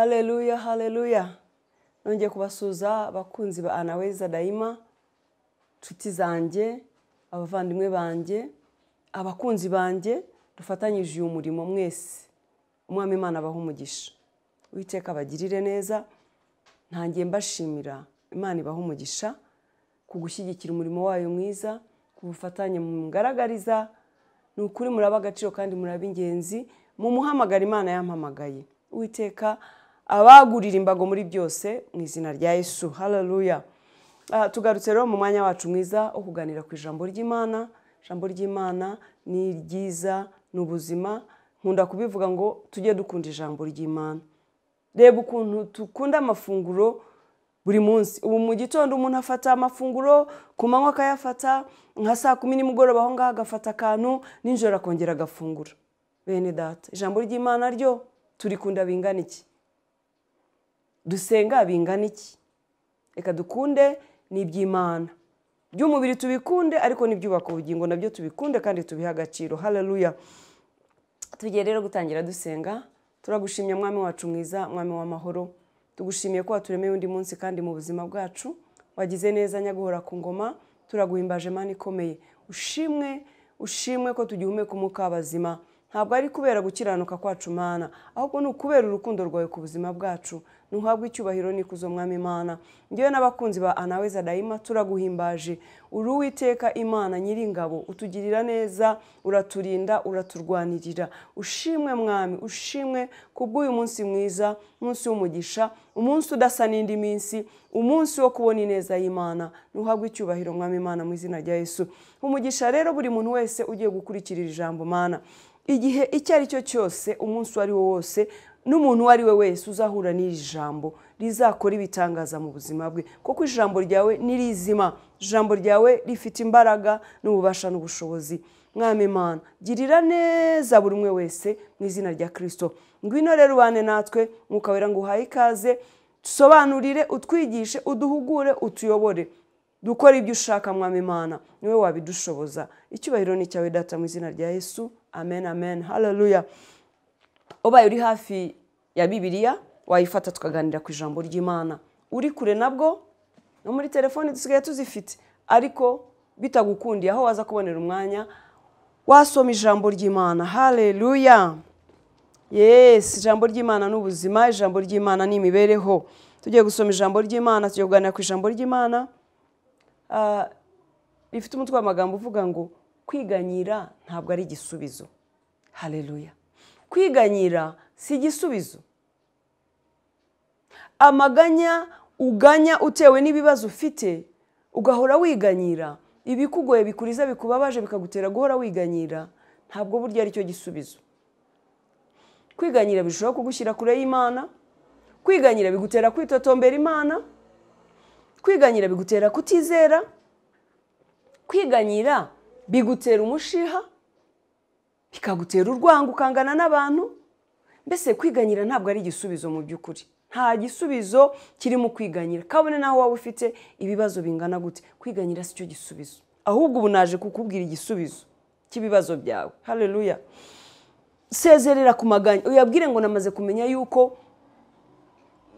Haleluya, haleluya. Nongeye kubasuhuza abakunzi ba Anaweza Daima, inshuti zanjye, abavandimwe banjye, abakunzi banjye dufatanyije uyu murimo mwese. Umwami Imana abahe umugisha. Uwiteka abagirire neza. Ntangiye mbashimira, Imana ibahe umugisha ku gushyigikira umurimo wayo mwiza, ku bufatanye mugaragariza. Ni ukuri muraba agaciro kandi muraba ingenzi mu muhamagara Imana yampamagaye. Uwiteka abagurira imbago muri byose mu izina rya Yesu. Haleluya. Tugarutse rero mu mwanya wacu mwiza wo kuganira ku ijambo ry'Imana. Ijambo ry'Imana ni ryiza, ni ubuzima. Nkunda kubivuga ngo tujye dukunda ijambo ry'Imana. Reba ukuntu dukunda amafunguro buri munsi. Ubu mu gitondo umuntu afata amafunguro, ku manywa akayafata, nka saa 10 nimugoroba aho ngaho agafata akantu, nijoro akongera agafungura. Bene data, ijambo ry'Imana ryo turikunda bingana iki? Dusenga bingana iki? Reka dukunde n'iby'Imana. By'umubiri tubikunde, ariko n'ibyubaka ubugingo nabyo tubikunde kandi tubihe agaciro. Haleluya. Tugiye rero gutangira dusenga. Turagushimye Mwami wacu mwiza, Mwami w'amahoro. Tugushimiye ko waturemeye undi munsi kandi mu buzima bwacu wagize neza nyaguhora ku ngoma. Turaguhimbaje Mana ikomeye. Ushimwe, ushimwe ko tugihumeka umwuka w'abazima. Ntabwo ari kubera gukiranuka kwacu Mana, ahubwo ni ukubera urukundo rwawe ku buzima bwacu. Ntuhabwe icyubahiro n'ikuzo Mwami Imana. Njyewe n'abakunzi ba Anaweza Daima turaguhimbaje. Uri Uwiteka Imana nyiringabo, utugirira neza, uraturinda, uraturwanirira. Ushimwe Mwami, ushimwe kubw'uyu munsi mwiza, umunsi w'umugisha, umunsi udasa n'indi minsi, umunsi wo kubona ineza y'Imana. Ntuhabwe icyubahiro Mwami Imana mu izina rya Yesu. Umugisha rero buri muntu wese ugiye gukurikirira ijambo Mana. Igihe icyo ari cyo cyose, umunsi uwo ari wo wose, n'umuntu uwo ari we wese uzahura n'iri jambo rizakora ibitangaza mu buzima bwe, kuko ijambo ryawe ni rizima, ijambo ryawe rifite imbaraga n'ububasha n'ubushobozi. Mwami Imana, girira neza buri umwe wese mu izina rya Kristo. Ngwino rero ubane natwe, Mwuka Wera nguhaye ikaze, tusobanurire, utwigishe, uduhugure, utuyobore, dukore ibyo ushaka Mwami Imana, niwe wabidushoboza. Icyubahiro ni cyawe Data mu izina rya Yesu. Amen, amen. Haleluya. Ubaye uri hafi ya Bibiliya wayifata tukaganira ku ijambo ry'Imana. Uri kure nabwo no muri telefone dusigaye tuzifite, ariko bitagukundiye aho waza kubonera umwanya wasoma ijambo ry'Imana. Haleluya. Yes, ijambo ry'Imana ni ubuzima, ijambo ry'Imana ni imibereho. Tugiye gusoma ijambo ry'Imana, tugiye kuganira ku ijambo ry'Imana. Rifite umutwe w'amagambo uvuga ngo kwiganyira ntabwo ari igisubizo. Haleluya. Kwiganyira si igisubizo. Amaganya uganya utewe n'ibibazo ufite, ugahora wiganyira, ibikugoye bikuriza bikubabaje bikagutera guhora wiganyira, ntabwo burya ari cyo gisubizo. Kwiganyira bishobora kugushyira kure y'Imana, kwiganyira bigutera kwitotombera Imana, kwiganyira bigutera kutizera, kwiganyira bigutera umushiha, bikagutera urwango ukangana n'abantu. Mbese kwiganyira ntabwo ari igisubizo mu by'ukuri. Nta gisubizo kiri mu kwiganyira, kabone naho waba ufite ibibazo bingana gute, kwiganyira si cyo gisubizo. Ahubwo ubu naje kukubwira igisubizo cy'ibibazo byawe. Haleluya. Sezerera ku maganya, uyabwire ngo namaze kumenya yuko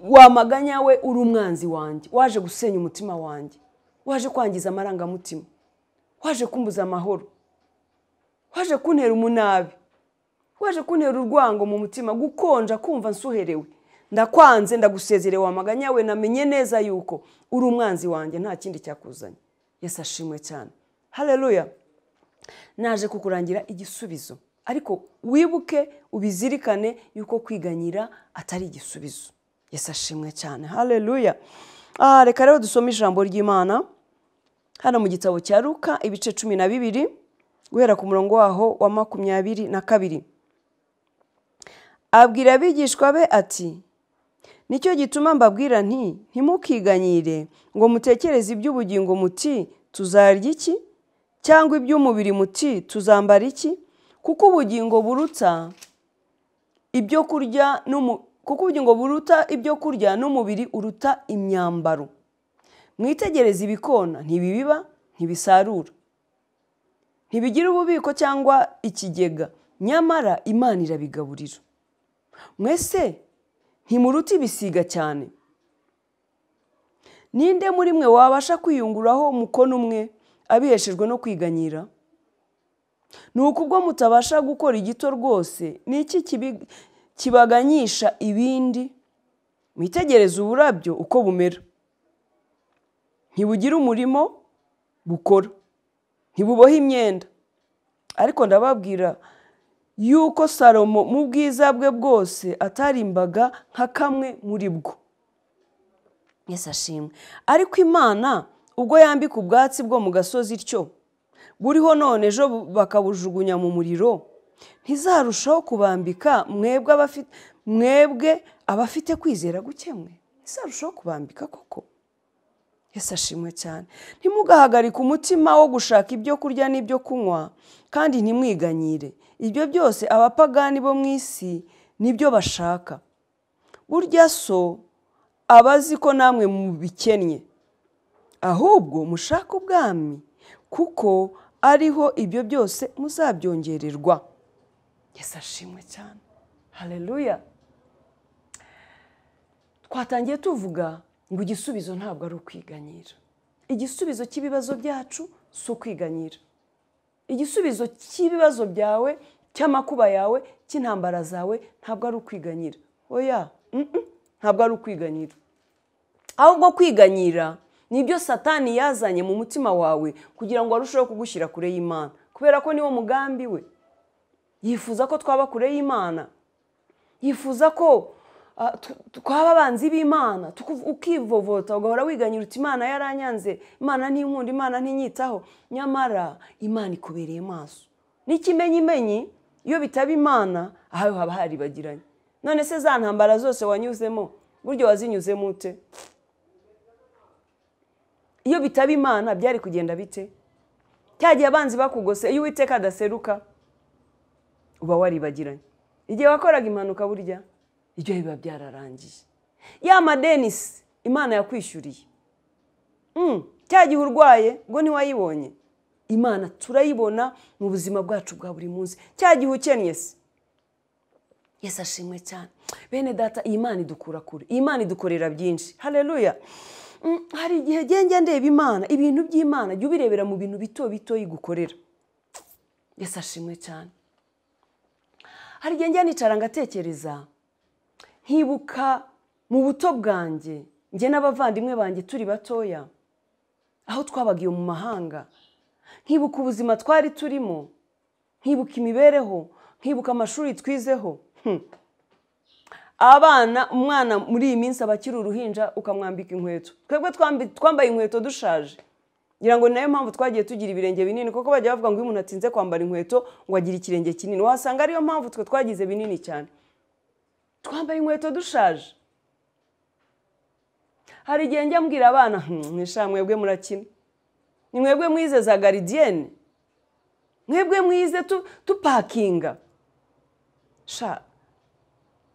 wamaganya we uri umwanzi wanjye, waje gusenya umutima wanjye, waje kwangiza amarangamutima, waje kumbuza amahoro, waje kuntera umunabi, waje kuntera urwango mu mutima, gukonja, kumva nsuherewe. Ndakwanze, ndagusezerewe wamaganya we, namenye neza yuko uri umwanzi wanjye, nta kindi cyakuzanye. Yesu ashimwe cyane. Haleluya. Naje kukurangira igisubizo, ariko wibuke ubizirikane yuko kwiganyira atari igisubizo. Yesu ashimwe cyane. Haleluya. Reka rero dusome ijambo ry'Imana hano mu gitabo cya Luka ibice 12 guhera ku murongo waho wa 22. Abwira abigishwa be ati, nicyo gituma mbabwira nti ntimukiganyire ngo mutekereze iby'ubugingo muti tuzarya iki, cyangwa iby'umubiri muti tuzambara iki, kuko ubugingo buruta ibyo kurya kuko ubugingo buruta ibyo kurya n'umubiri uruta imyambaro. Mwitegereze ibikona, ntibibiba, ntibisarura, ntibigira ububiko cyangwa ikigega, nyamara Imana irabigaburira. Mwese Ntimuruta ibisiga cyane? Ninde muri mwe wabasha kwiyunguraho umukono umwe abiheshejwe no kwiganyira? Nuko ubwo mutabasha gukora igito rwose, ni iki kibaganyisha ibindi? Mwitegereze uburabyo uko bumera. Ntibugira umurimo bukora, ntibuboha imyenda. Ariko ndababwira yuko Salomo mu bwiza bwe bwose atarimbaga nka kamwe muri bwo. Yesu ashimwe. Ariko Imana ubwo yambika ubwatsi bwo mu gasozi ityo, buriho none ejo bakabujugunya mu muriro, ntizarushaho kubambika mwebwe abafite kwizera gukemwe? Ntizarushaho kubambika koko? Yesu ashimwe cyane. Ntimugahagarike umutima wo gushaka ibyo kurya n'ibyo kunywa, kandi ntimwiganyire. Ibyo byose abapagani bo mu isi nibyo bashaka. Burya so abazi ko namwe mubikennye. Ahubwo mushake ubwami, kuko ariho ibyo byose muzabyongererwa. Yesu ashimwe cyane. Haleluya. Twatangiye tuvuga ngo igisubizo ntabwo ari ukwiganyira. Igisubizo cy'ibibazo byacu si ukwiganyira. Igisubizo cy'ibibazo byawe, cy'amakuba yawe, cy'intambara zawe ntabwo ari ukwiganyira. Oya, ntabwo ari ukwiganyira. Ahubwo kwiganyira nibyo Satani yazanye mu mutima wawe kugira ngo arusheho kugushyira kure y'Imana, kubera ko niwo mugambi we. Yifuza ko twaba kure y'Imana, yifuza ko twaba abanzi b'Imana, ukivovota ugahora wiganyira uti Imana yaranyanze, Imana ntinkunda, Imana ntinyitaho. Nyamara Imana ikubereye maso. N'ikimenyimenyi iyo bitaba Imana aho haba haribagiranye. None se za ntambara zose wanyuzemo buryo wazinyuzemo ute? Iyo bitaba Imana byari kugenda bite? Cyagiye abanzi bakugose, iyo Uwiteka adaseruka uba waribagiranye. Igihe wakoraga impanuka burya ibyo biba byararangiye. Ya madenisi Imana yakwishyuriye. Cyagihe urwaye ngo ntiwayibonye, Imana turayibona mu buzima bwacu bwa buri munsi. Cyagihe ukennye se, Yesu ashimwe cyane. Bene data, iyi Imana idukura kure, iyi Imana idukorera byinshi. Haleluya. Hari igihe ngenda ndeba Imana, ibintu by'Imana jya ubirebera mu bintu bito bito igukorera. Yesu ashimwe cyane. Hari igihe njya nicara ngatekereza, nkibuka mu buto bwanjye, njye n'abavandimwe banjye turi batoya, aho twabaga iyo mu mahanga, nkibuka ubuzima twari turimo, nkibuka imibereho, nkibuka amashuri twizeho. Abana, umwana muri iyi minsi abakiri uruhinja ukamwambika inkweto. Twebwe twambaye inkweto dushaje. Ngira ngo nayo mpamvu twagiye tugira ibirenge binini, kuko bajya bavuga ngo iyo umuntu atinze kwambara inkweto ngo agira ikirenge kinini. Wasanga ariyo mpamvu twe twagize binini cyane. Twambaye inkweto dushaje. Hari igihe njya mbwira abana, nisha mwebwe murakina. Ni mwebwe mwize za gardienne. Mwebwe mwize tupakinga. Sha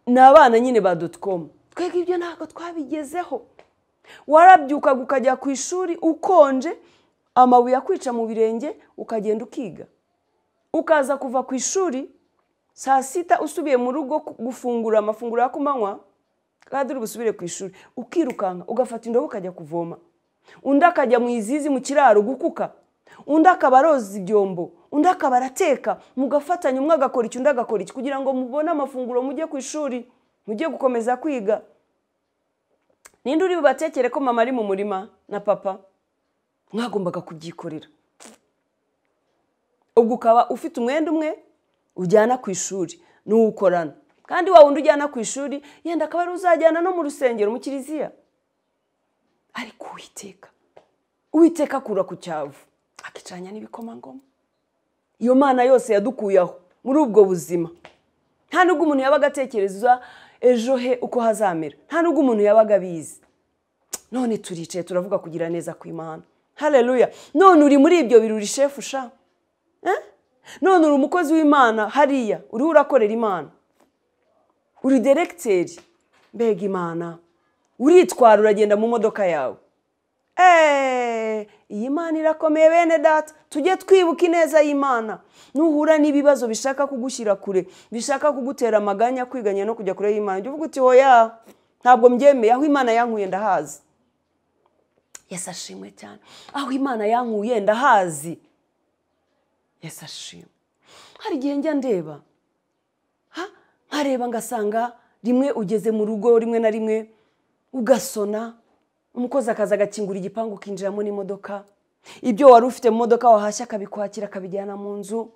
ni abana nyine ba .com. Twebwe ibyo ntabwo twabigezeho. Warabyukaga ukajya ku ishuri ukonje, amabuye akwica mu birenge, ukagenda ukiga. Ukaza kuva ku ishuri saa sita usubiye mu rugo gufungura amafunguro ya kumanywa, kandi uri busubire ku ishuri, ukirukanka ugafata indobo ukajya kuvoma. Undi akajya mu izizi mu kiraro gukuka, undi akaba aroza ibyombo, undi akaba arateka, mugafatanya umwe agakora iki undi agakora iki kugira ngo mubone amafunguro mujye ku ishuri, mujye gukomeza kwiga. Ninde uri bubatekere ko mama ari mu murima na papa? Mwagombaga kubyikorera. Ubwo ukaba ufite umwenda umwe ujyana ku ishuri n'uwukorana, kandi wa wundi ujyana ku ishuri yenda akaba ari uzajyana no mu rusengero mu kiliziya. Ariko Uwiteka, Uwiteka akura ku cyavu akicanya n'ibikomangoma. Iyo Mana yose yadukuyeho muri ubwo buzima. Nta nubwo umuntu yabaga atekereza ejo he uko hazamera, nta nubwo umuntu yabaga abizi. None turicaye turavuga kugira neza kw'Imana. Haleluya. None uri muri ibyo birori shefu sha. None uri umukozi w'Imana hariya, uriho urakorera Imana, uri directeur. Mbega Imana, uritwara uragenda mu modoka yawe. Iyi Mana irakomeye bene data, tujye twibuka ineza y'Imana. Nuhura n'ibibazo bishaka kugushyira kure, bishaka kugutera amaganya, kwiganya no kujya kure y'Imana, jya uvuga uti hoya, ntabwo mbyemeye, aho Imana yankuye ndahazi. Yesu ashimwe cyane. Aho Imana yankuye ndahazi. Yesu ashimwe. Hari igihe njya ndeba, nkareba ngasanga rimwe ugeze mu rugo, rimwe na rimwe ugasona, umukozi akaza agakingura igipangu ukinjiramo n'imodoka, ibyo wari ufite mu modoka wahashya akabikwakira akabijyana mu nzu,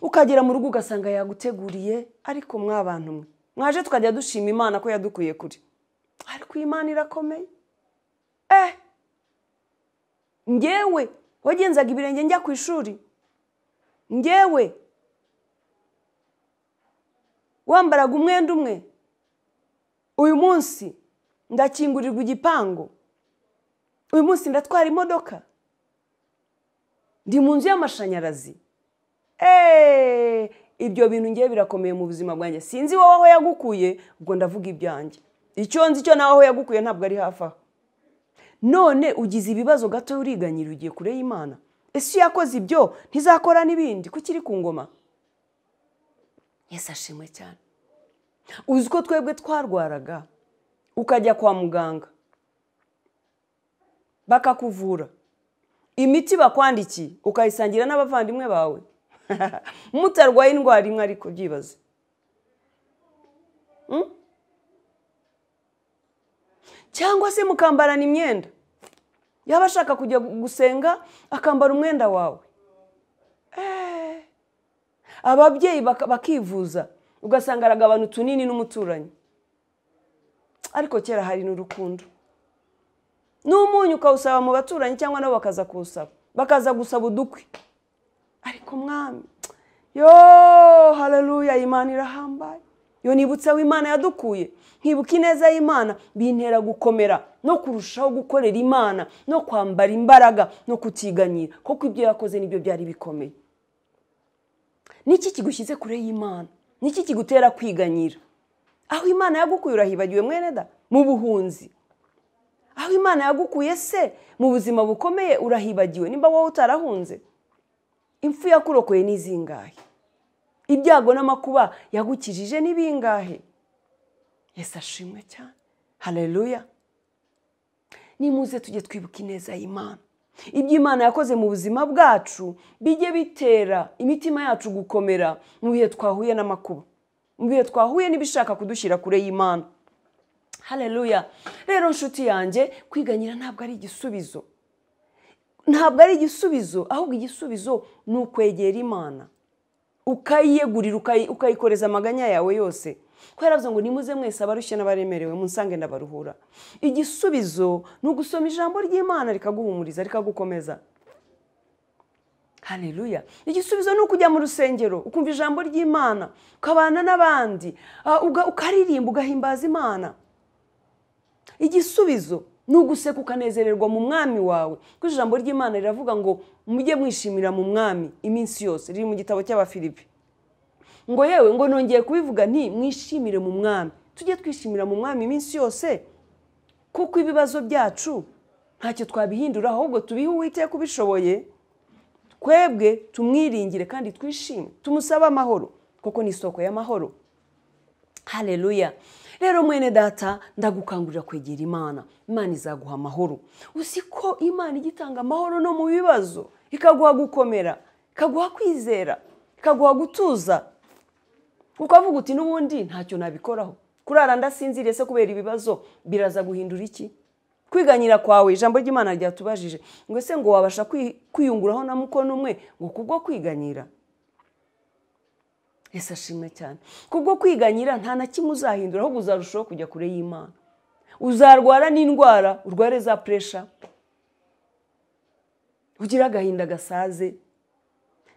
ukagera mu rugo ugasanga yaguteguriye. Ariko mwabantu mwe mwaje tukajya dushima Imana ko yadukuye kure, ariko Imana irakomeye. Ngewe wagenzaga ibirenge njya ku ishuri, ngewe wambaraga umwenda umwe, uyu munsi ndakingurirwa igipangu, uyu munsi ndatwara imodoka, ndi mu nzu y'amashanyarazi. Ibyo bintu ngiye birakomeye mu buzima bwanjye. Sinzi wowe aho yagukuye, ubwo ndavuga ibyanjye. Icyo nzi cyo nawe aho yagukuye ntabwo ari hafi aho. None ugize ibibazo gato uriganyira ugiye kure y'Imana. Ese yakoze ibyo ntizakora n'ibindi kuki iri ku ngoma? Yesu ashimwe cyane. Uzi ko twebwe twarwaraga ukajya kwa muganga bakakuvura, imiti bakwandikiye ukayisangira n'abavandimwe bawe mutarwaye indwara imwe, ariko byibaze. Cyangwa se mukambarana imyenda, yaba ashaka kujya gusenga akambara umwenda wawe. Ababyeyi bakivuza ugasanga aragabana utunini n'umuturanyi. Ariko kera hari n'urukundo, n'umunyu ukawusaba mu baturanyi cyangwa nabo bakaza kuwusaba, bakaza gusaba udukwi. Ariko mwami, yo haleluya, Imana irahambaye. Yo nibutse aho Imana yadukuye, nkibuka ineza y'Imana, bintera gukomera no kurushaho gukorera Imana no kwambara imbaraga no kutiganyira, kuko ibyo yakoze nibyo byari bikomeye. Niki kigushyize kure y'Imana? Niki kigutera kwiganyira? Aho Imana yagukuye urahibagiwe mwene da, mu buhunzi. Aho Imana yagukuye se mu buzima bukomeye urahibagiwe, nimba wowe utarahunze. Impfu yakurokoye n'izingahe? Ibyago n'amakuba yagukijije n'ibingahe? Yesu ashimwe cyane. Haleluya. Nimuze tujye twibuka ineza y'Imana. Ibyo Imana yakoze mu buzima bwacu bijye bitera imitima yacu gukomera mu bihe twahuye n'amakuba, mu bihe twahuye n'ibishaka kudushyira kure y'Imana. Haleluya. Rero nshuti yanjye, kwiganyira ntabwo ari igisubizo. Ntabwo ari igisubizo, ahubwo igisubizo ni ukwegera Imana, ukayiyegurira, ukayikoreza amaganya yawe yose. Ko yaravuze ngo nimuze mwese abarushye n'abaremerewe munsange ndabaruhura. Igisubizo ni ugusoma ijambo ry'Imana rikaguhumuriza, rikagukomeza. Haleluya. Igisubizo ni ukujya mu rusengero ukumva ijambo ry'Imana, ukabana n'abandi, ukaririmba, ugahimbaza Imana. Igisubizo ni uguseka ukanezererwa mu mwami wawe, kuko ijambo ry'Imana riravuga ngo mujye mwishimira mu mwami iminsi yose. Riri mu gitabo cy'Abafilipi. Ngo yewe ngo nongeye kubivuga nti mwishimire mu mwami. Tujye twishimira mu mwami iminsi yose, kuko ibibazo byacu ntacyo twabihindura, ahubwo tubihe Uwiteka ubishoboye. Twebwe tumwiringire kandi twishime, tumusabe amahoro, kuko ni isoko y'amahoro. Haleluya. Rero mwene data, ndagukangurira kwegera Imana. Imana izaguha amahoro. Uzi ko Imana igitanga amahoro no mu bibazo, ikaguha gukomera, ikaguha kwizera, ikaguha gutuza. Ukavuga uti n'ubundi ntacyo nabikoraho. Kurara ndasinziriye se kubera ibibazo biraza guhindura iki? Kwiganyira kwawe, ijambo ry'Imana ryatubajije ngo ese ngo wabasha kwiyunguraho na mukono umwe ngo kubwo kwiganyira? Yesu ashimwe cyane. Kubwo kwiganyira nta na kimwe uzahindura, ahubwo uzarushaho kujya kure y'Imana. Uzarwara n'indwara, urware za pressure, ugira agahinda gasaze.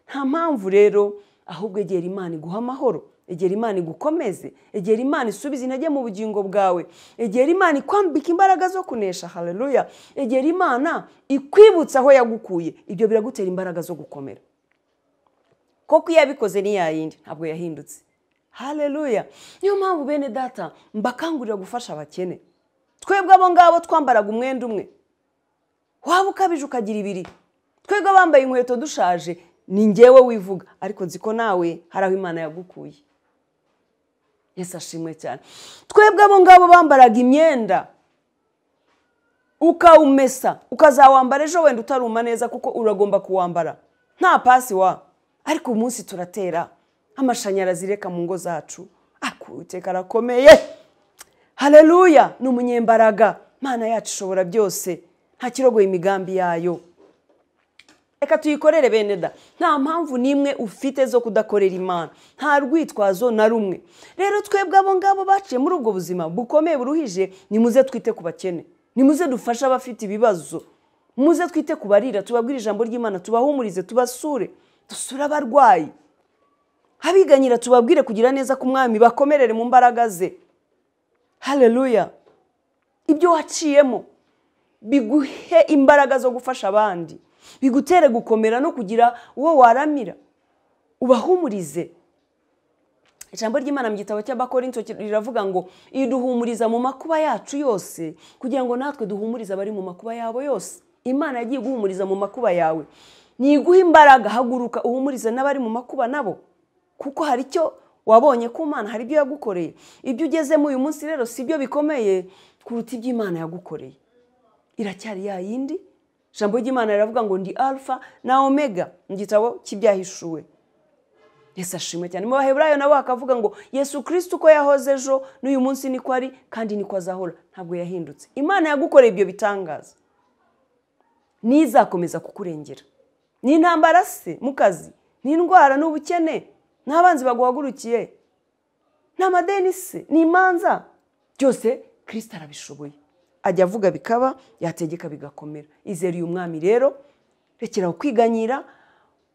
Nta mpamvu rero, ahubwo egera Imana iguha amahoro, egera Imana igukomeze, egera Imana isubize intege mu bugingo bwawe, egera Imana ikwambika imbaraga zo kunesha. Haleluya. Egera Imana ikwibutsa aho yagukuye, ibyo biragutera imbaraga zo gukomera. Koko iyo yabikoze ni yayindi, ntabwo yahindutse. Haleluya. Niyo mpamvu bene data mbakangurira gufasha abakene. Twebwe abo ngabo twambaraga umwenda umwe, Waba ukabije ukagira 2. Twebwe bambaye inkweto dushaje ni njyewe wivuga, ariko nzi ko nawe hari aho Imana yagukuye. Yesu ashimwe cyane. Twebwe abo ngabo bambaraga imyenda ukawumesa ukazawambara ejo wenda utaruma neza kuko uragomba kuwambara nta pasi wa, ariko umunsi turatera amashanyarazi reka mu ngo zacu. Uwiteka arakomeye. Haleluya, ni umunyembaraga. Mana yacu ishobora byose, nta kirogoye imigambi yayo. Reka tuyikorere bene da. Nta mpamvu nimwe ufite zo kudakorera Imana, nta rwitwazo na rumwe. Rero twebwe abo ngabo baciye muri ubwo buzima bukomeye buruhije, nimuze twite ku bakene, nimuze dufashe abafite ibibazo, muze twite ku barira, tubabwire ijambo ry'Imana, tubahumurize, tubasure, dusure abarwayi, abiganyira tubabwire kugira neza ku Mwami, bakomerere mu mbaraga ze. Haleluya. Ibyo waciyemo biguhe imbaraga zo gufasha abandi, bigutere gukomera no kugira uwo waramira, ubahumurize. Ijambo ry'Imana mu gitabo cy'Abakorinto riravuga ngo iduhumuriza mu makuba yacu yose, kugira ngo natwe duhumurize abari mu makuba yabo yose. Imana yagiye guhumuriza mu makuba yawe, niguha imbaraga, haguruka uhumurize n'abari mu makuba nabo, kuko hari icyo wabonye ku Mana, hari ibyo yagukoreye. Ibyo ugezemo uyu munsi rero si byo bikomeye kuruta ibyo Imana yagukoreye. Iracyari ya yindi. Ijambo ry'Imana riravuga ngo ndi Alpha na Omega mu gitabo cy'Ibyahishuwe. Yesu ashimwe cyane. Mu Baheburayo nabo bakavuga ngo Yesu Kristo uko yahoze ejo n'uyu munsi niko ari kandi niko azahora, ntabwo yahindutse. Imana yagukoreye ibyo bitangaza, nizakomeza kukurengera. Ni intambara se mu kazi, ni indwara n'ubukene, n'abanzi baguhagurukiye, n'amadeni se, ni imanza, byose Kristo arabishoboye. Ajya avuga bikaba, yategeka bigakomera. Izere uyu Mwami rero, rekera kwiganyira,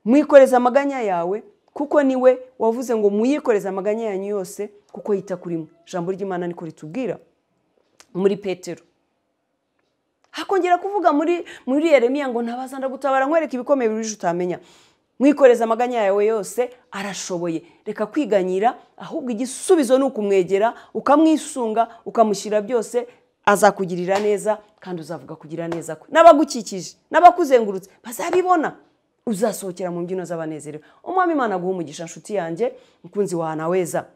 mwikoreze amaganya yawe, kuko niwe wavuze ngo muyikoreze amaganya yanyu yose, kuko yita kuri mwe. Ijambo ry'Imana niko ritubwira muri Petero. Hakongera kuvuga muri Yeremiya ngo ntabaza ndagutabara nkwereka ibikomeye biruje utamenya. Mwikoreze amaganya yawe yose, arashoboye. Reka kwiganyira, ahubwo igisubizo ni ukumwegera, ukamwisunga, ukamushyira byose, azakugirira neza kandi uzavuga kugira neza kwe. N'abagukikije, n'abakuzengurutse bazabibona. Uzasohokera mu mbyino z'abanezerewe. Umwami Imana aguhe umugisha nshuti yanjye, mukunzi wa Naweza.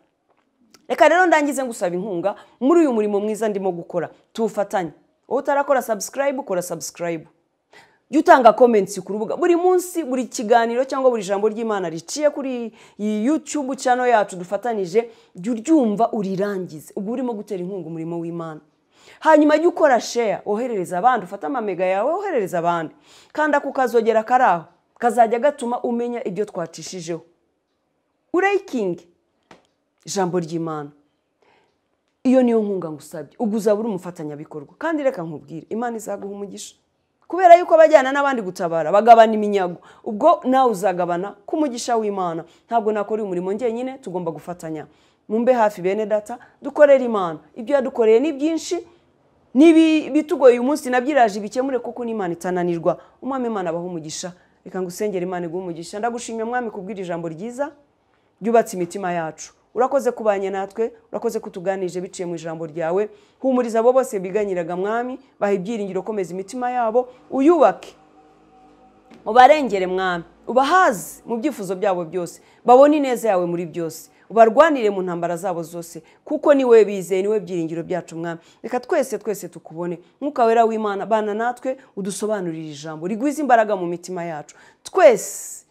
Reka rero ndangize ngusaba inkunga muri uyu murimo mwiza ndimo gukora. Tuwufatanye. Wowe utarakora subscribe, kora subscribe. Jya utanga comments ku rubuga buri munsi, buri kiganiro cyangwa buri jambo ry'Imana riciye kuri YouTube channel yacu dufatanije, jya uryumva urirangize. Ubwo urimo gutera inkunga umurimo w'Imana. Hanyuma jya ukora share, woherereza abandi, ufate amamega yawe woherereza abandi. Kanda kukazogera karaho, kazajya gatuma umenya ibyo twacishijeho. Urayikingi ijambo ry'Imana. Iyo niyo nkunga ngusabye, uguza buri umufatanyabikorwa. Kandi reka nkubwire, Imana izaguha umugisha. Kubera yuko abajyana n'abandi gutabara bagabana iminyago, ubwo nawe uzagabana ku mugisha w'Imana. Ntabwo nakora uyu murimo njyenyine, tugomba gufatanya. Mumbe hafi bene data, dukorere Imana. Ibyo yadukoreye ni byinshi, n'ibitugoye uyu munsi nabyiraje bikemure, kuko n'Imana itananirwa. Umwami Imana abaha umugisha. Reka ngusengere Imana iguhe umugisha. Ndagushimye Mwami kubwira ijambo ryiza ryubatse imitima yacu. Urakoze kubanye natwe, urakoze kutuganije biciye mu ijambo ryawe. Humuriza abo bose biganyiraga Mwami, baha ibyiringiro, komeza imitima yabo, uyubake, ubarengere Mwami, ubahaze mu byifuzo byabo byose, babone ineza yawe muri byose, ubarwanire mu ntambara zabo zose, kuko niwe bizeye, niwe byiringiro byacu Mwami. Reka twese twese tukubone. Mwuka wera w'Imana bana natwe, udusobanurire ijambo rigwize imbaraga mu mitima yacu, twese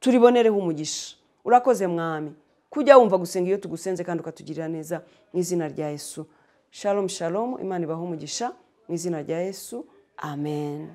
turibonereho umugisha. Urakoze Mwami kujya wumva gusenga iyo tugusenze kandi ukatugirira neza, mu izina rya Yesu. Shalom shalom. Imana ibahe umugisha mu izina rya Yesu. Amen.